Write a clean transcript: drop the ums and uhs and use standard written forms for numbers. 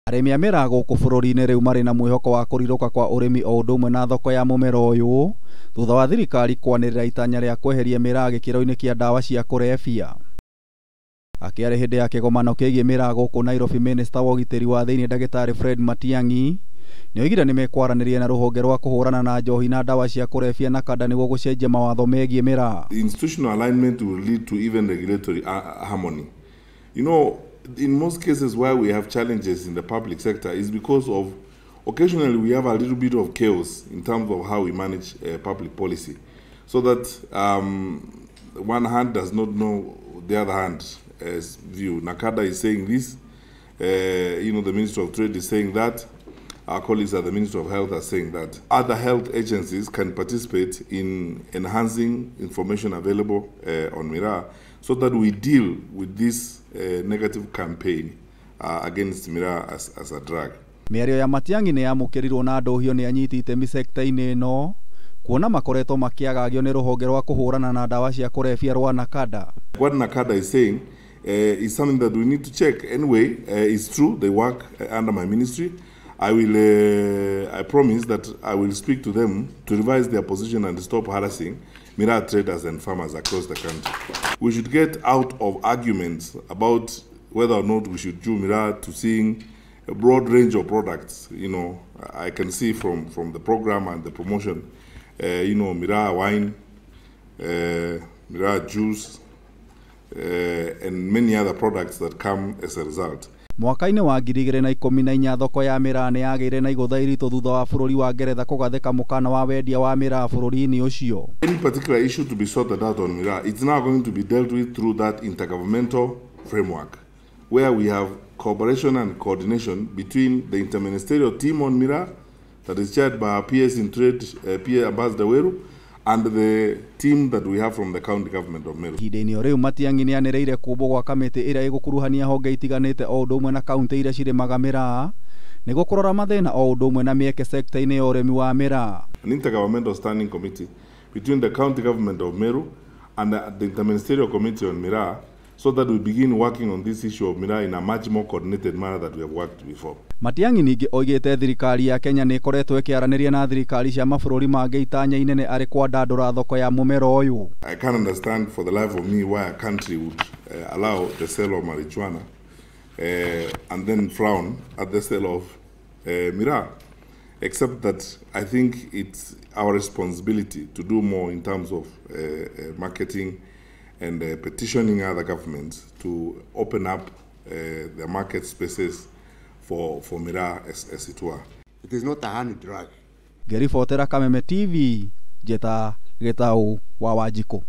Arĩmi a mĩraa gũkũ bũrũri-inĩ rĩu marĩ na mwĩhoko wa kũrirũka kwa ũrĩmi o ũndũ ũmwe na thoko ya mũmera ũyũ thutha wa thirikari kwanĩrĩra itanya rĩa kweheria mĩraa gĩkĩro-inĩ kĩa ndawa cia kũrebia. Akĩaria hĩndĩ ya kĩgomano kĩgiĩ mĩraa gũkũ Nairobi, minista wa ũgitĩri wa thĩinĩ ndagĩtarĩ Fred Matiang'i nĩoigire nĩmekwaranĩria na rũhonge rwa kũhũrana na njohi na ndawa cia kũrebia NACADA nĩguo gũcenjia mawatho megiĩ mĩraa. Institutional alignment will lead to even regulatory harmony. You know, in most cases where we have challenges in the public sector is because of occasionally we have a little bit of chaos in terms of how we manage public policy, so that one hand does not know the other hand's view. NACADA is saying this, you know, the Minister of Trade is saying that, our colleagues at the Ministry of Health are saying that. Other health agencies can participate in enhancing information available on miraa, so that we deal with this negative campaign against miraa as a drug. Mĩario ya Matiang'i nĩ yamũkĩrirwo na ndũhio nĩ anyiti itemi sekta-inĩ ĩno kuona makoretwo makĩagagio nĩ rũhonge rwa kũhũrana na ndawa cia kũrebia rwa NACADA. What NACADA is saying is something that we need to check. Anyway, it's true, they work under my ministry. I promise that I will speak to them to revise their position and stop harassing miraa traders and farmers across the country. We should get out of arguments about whether or not we should do miraa to seeing a broad range of products. You know, I can see from the program and the promotion, you know, miraa wine, miraa juice, and many other products that come as a result. Mwaka-inĩ wa 2014 thoko ya mĩraa nĩ yagĩire na igũtha iritũ thutha wa bũrũri wa Ngeretha kũgathĩka mũkana wa wendia wa mĩraa bũrũri-inĩ ũcio. Any particular issue to be sorted out on miraa, it's now going to be dealt with through that intergovernmental framework, where we have cooperation and coordination between the interministerial team on miraa that is chaired by our PS in Trade, PA Ambassador Weru, and the team that we have from the county government of Meru. Ihinda-inĩ o rĩu Matiang'i nĩanĩrĩire kũmbwo gwa kamĩtĩ ĩrĩa ĩgũkuruhania honge itiganĩte o ũndũ ũmwe na kaunti iria cirĩmaga mĩraa nĩguo kũrora mathĩna o ũndũ ũmwe na mĩeke sekta-inĩ ya ũrĩmi wa mĩraa. An intergovernmental standing committee between the county government of Meru and the interministerial committee on miraa, so that we begin working on this issue of miraa in a much more coordinated manner that we have worked before. Matiang'i ningĩ oigĩte thirikari ya Kenya nĩ ĩkoretwo ĩkĩaranĩria na thirikari cia mabũrũri mangĩ itanya inene arĩ kwandandũra thoko ya mũmera ũyũ. I can't understand for the life of me why a country would allow the sale of marijuana and then frown at the sale of miraa, except that I think it's our responsibility to do more in terms of marketing and petitioning other governments to open up their market spaces for miraa as it were. It is not a hand drug. Ngeribotera Kameme TV, Njeta Gitau wa Wanjikũ.